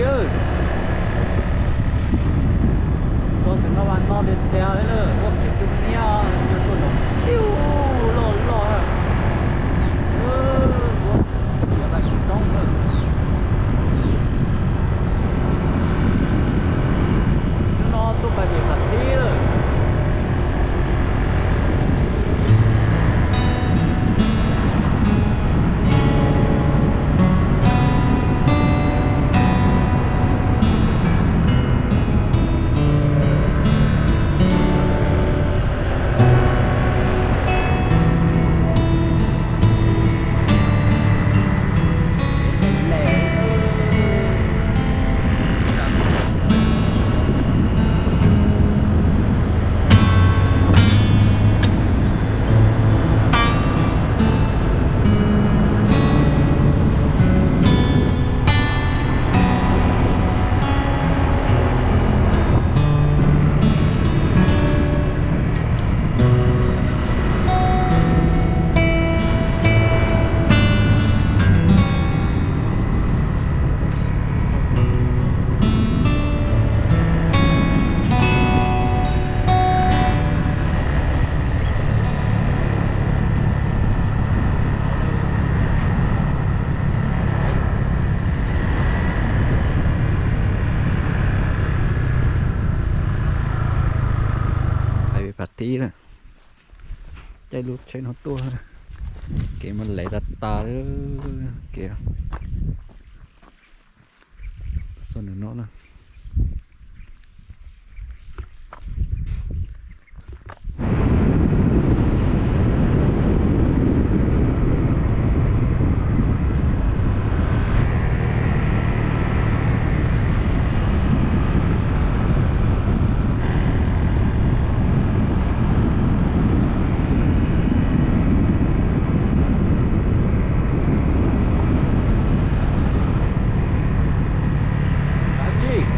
Lawm, tau xwm no mas no tiag tiag li lawm, ua phem cug niab, cug tuaj nrov tiw loj loj na. Ua, ua tag tsis toob lawm. Hnub no tuaj pais pem Phav Tib lawm. Pais pem Phav Tib lawm, caij lub tsheb no tuaj, kev mas lev tas tas li kev. Txog nws no na. Dab tsi?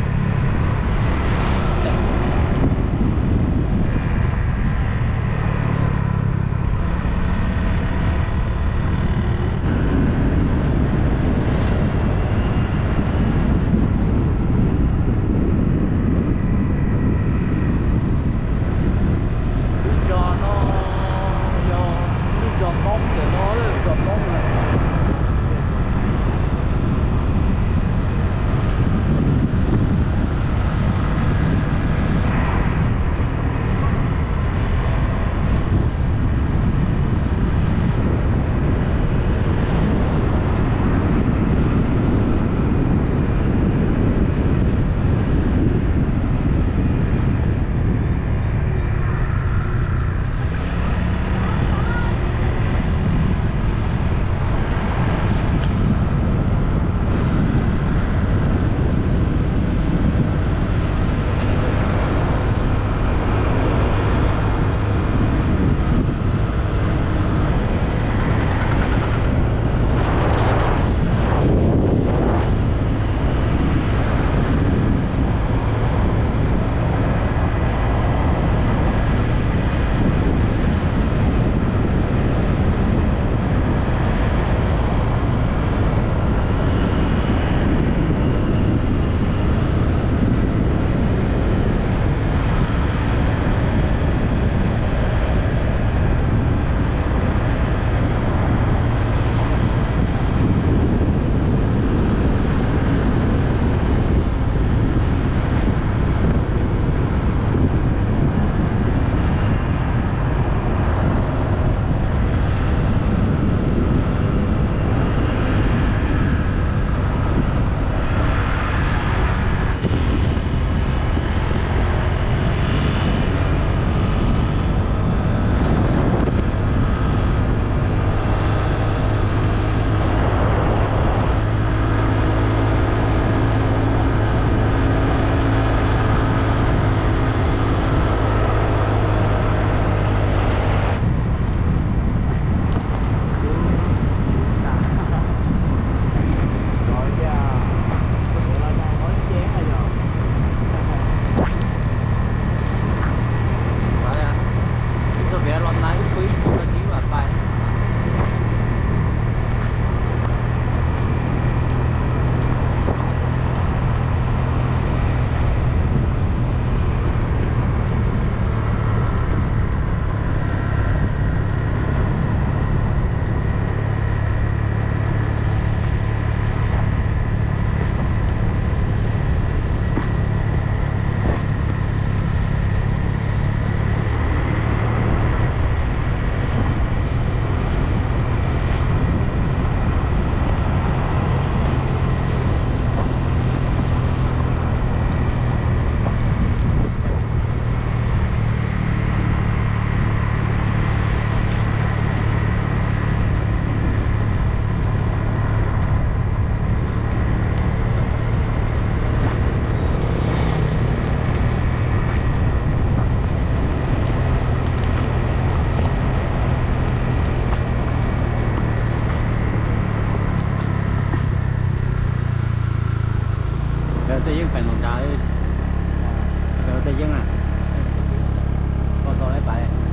Tej yeeb feem mus nrad, tej yeeb na, koj tau lawv pais.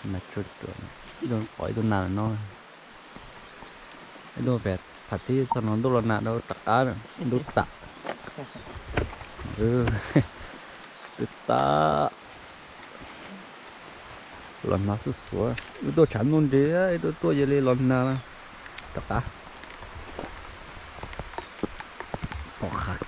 Nas tsuag tsuag, ib tug qov ib tug nas no. Ib tug pem pham tib txog no ntuj los nag rau rov qab, ntuj tam. Twb tam. Los nag xuj xuav, wb tuaj tshav ntuj nti, wb tuaj tuaj cia li los nag rov qab. Pom qab.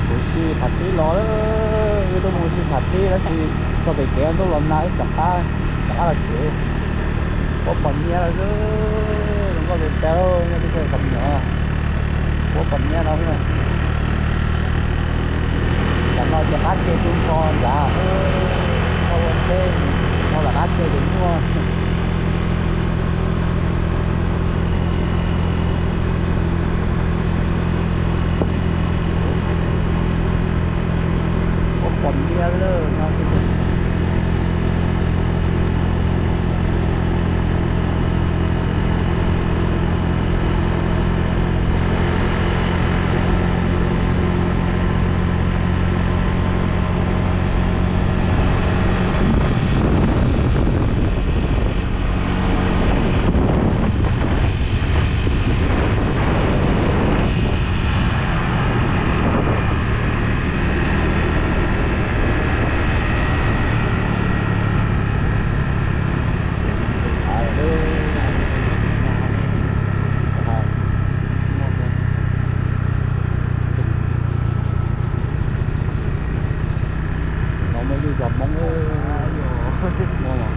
Mus si pham tib los, wb tuaj mus si pham tib tab sis txog pem kev ntuj los nag wb rov qab, rov qab los tsev. Puab pom nyiaj lawm xwb, zoo nkauj tiag tiag nyob teb chaws Xeev Nyuam. Puab pom nyiaj no xwb. Tam no ces qab ke tu npo nrad, tau ua teb, tau lam qab ke ces nyuaj. Puab pom nyiaj lawm no. Cov Hmoob, Hmoob.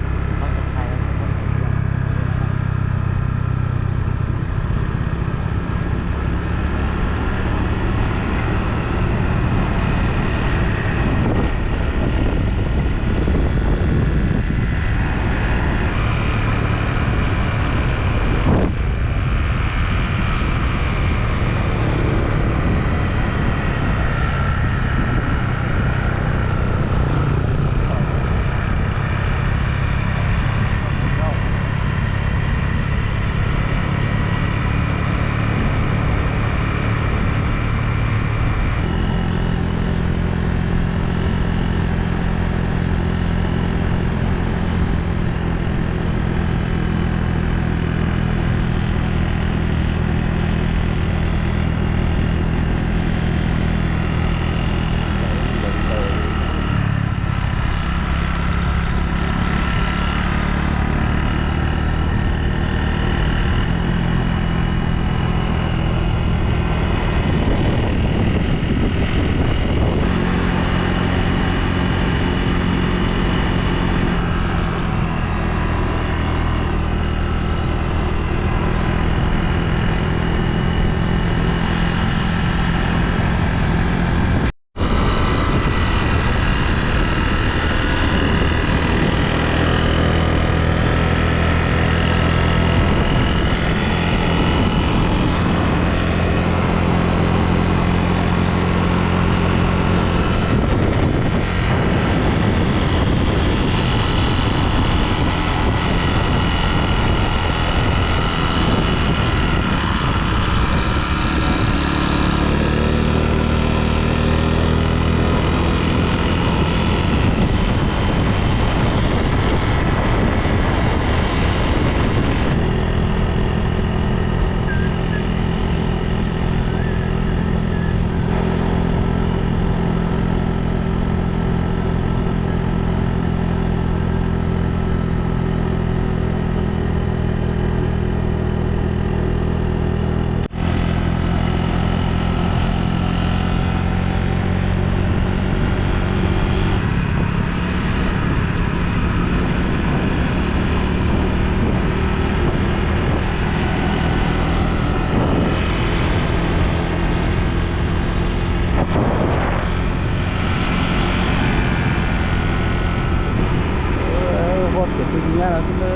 Ua tias twb nyab no xwb,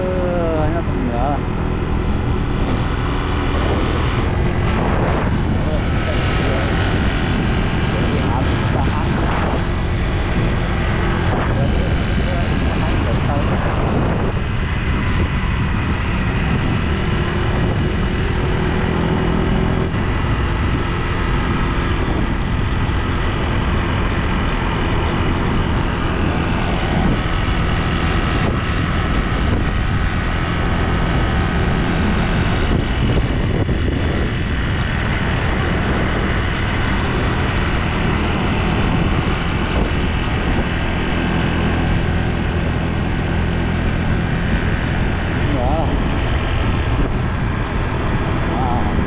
nyob txog nws.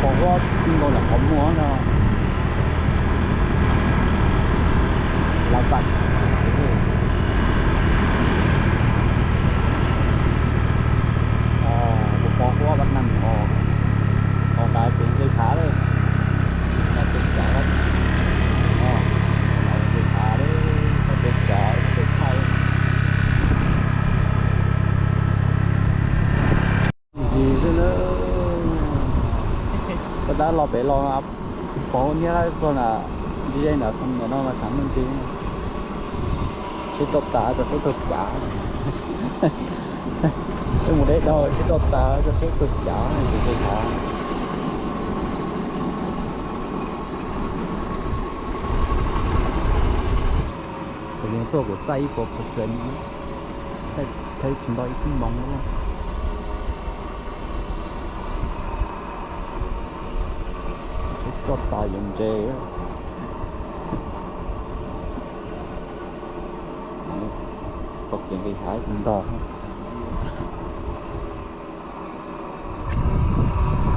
Pos huab nkaus nram qhov muag no. Lav Vam. Pos huab Vaj Neeg os. Os, nrad ces nqis hav lawm. Nrad ces nqis hav lawm, nrad ces nqis hav, nqis thaij. Ntsis xwb na. Koj tab los pem los pom niab lab txog na, ntsis ze nram xov niam no mas tshav muaj ntsis. Tsheb roj tas rau tsheb taug cav. Wb mus deb dhau tsheb roj tas rau tsheb taug cav ces nqis hav. Kuv yeej tuaj kuv xaij ib puas percent, thawj tsis nto ib xuab moos na. Tsheb roj tas yuav ntse. Tau kev nqis hav ntog.